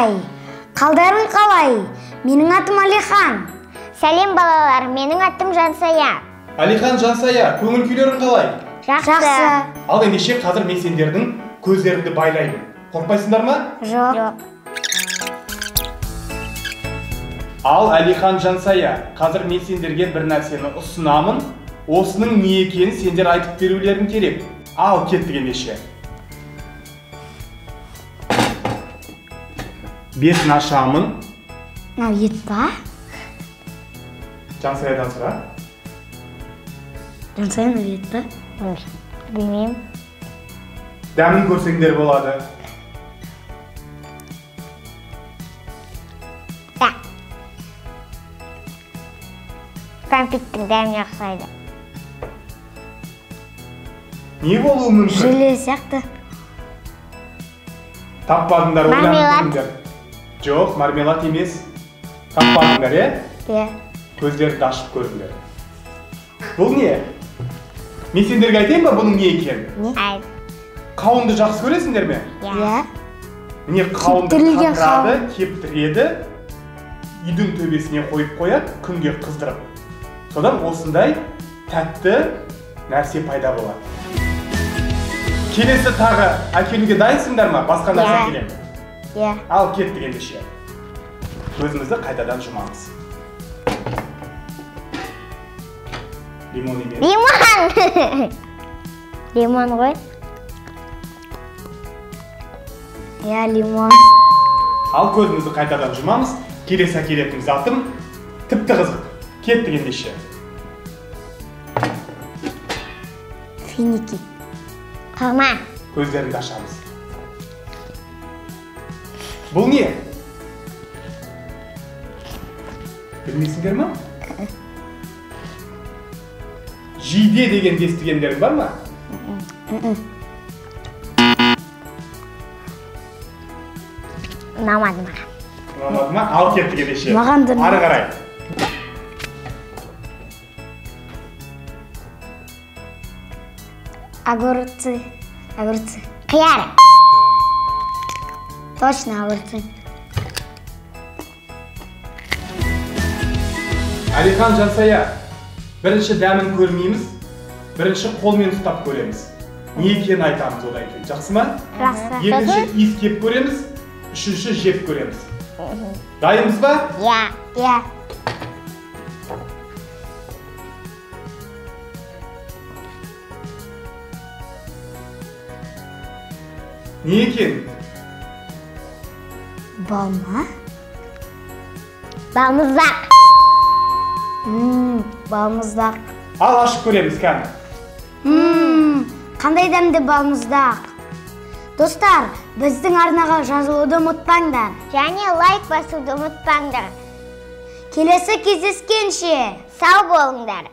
Ай, қалдарың қалай? Менің атым Алихан. Сәлем балалар, менің атым Жансая. Алихан, Жансая, көңіл күйлерің қалай? Жақсы. Ал ендеше қазір мен сендердің көздеріңді байлаймын. Қорықпайсыңдар ма? Жоқ. Ал Алихан, Жансая, қазір мен сендерге бір нәрсені ұсынамын. Осының не екенін сендер айтып берулерің керек. Ал кеттік ендеше. Бетін ашамын. Мынау ет па? Жансаядан сұра. Жансая, мынау ет па? Білмеймін. Дәмін көрсеңдер болады. Да. Кәмпиттің дәміне ұқсайды. Не болуы мүмкін? Желе сияқты. Таппадыңдар, ойланып көріңдер. Жоқ, мармелад емес. Таппадыңдар, е? Иә. Көздеріңді ашып көріңдер. Бұл не? Мен сендерге айтайын ба бұның не екенін? Не? Айт. Қауынды жақсы көресіңдер ме? Иә. Міне қауынды Кептірілген қатырады, қауын. Кептіреді, үйдің төбесіне қойып қояды, күнге қыздырып. Содан осындай тәтті нәрсе пайда болады. Келесі тағы әкелуге дайынсыңдар ма? Басқа нәрсе Иә. әкелемін. Иә. Ал кеттік ендеше. Көзімізді қайтадан жұмамыз. Лимон емес. Лимон! Лимон ғой. Иә, лимон. Ал көзімізді қайтадан жұмамыз. Келесі әкелетін затым тіпті қызық. Кеттік ендеше. Финики. Құрма. Көздеріңді ашамыз. Бұл не? Білмейсіңдер ма? Жиде дегенді естігендерің бар ма? Ұнамады маған. Ұнамады ма? Ал кеттік ендеше. Маған да Ары қарай. Огурцы. Огурцы. Қияр. Точно огурцы. Алихан, Жансая, бірінші дәмін көрмейміз, бірінші қолмен ұстап көреміз. Не екенін айтамыз одан кейін. Жақсы ма? Жақсы. Екінші иіскеп көреміз, үшінші жеп көреміз. Дайынбыз ба? Иә. Иә. Не екен? Балма? Балмұздақ. Балмұздақ. Ал ашып көреміз кәні. Қандай дәмді балмұздақ. Достар, біздің арнаға жазылуды ұмытпаңдар. Және лайк басуды ұмытпаңдар. Келесі кездескенше. Сау болыңдар.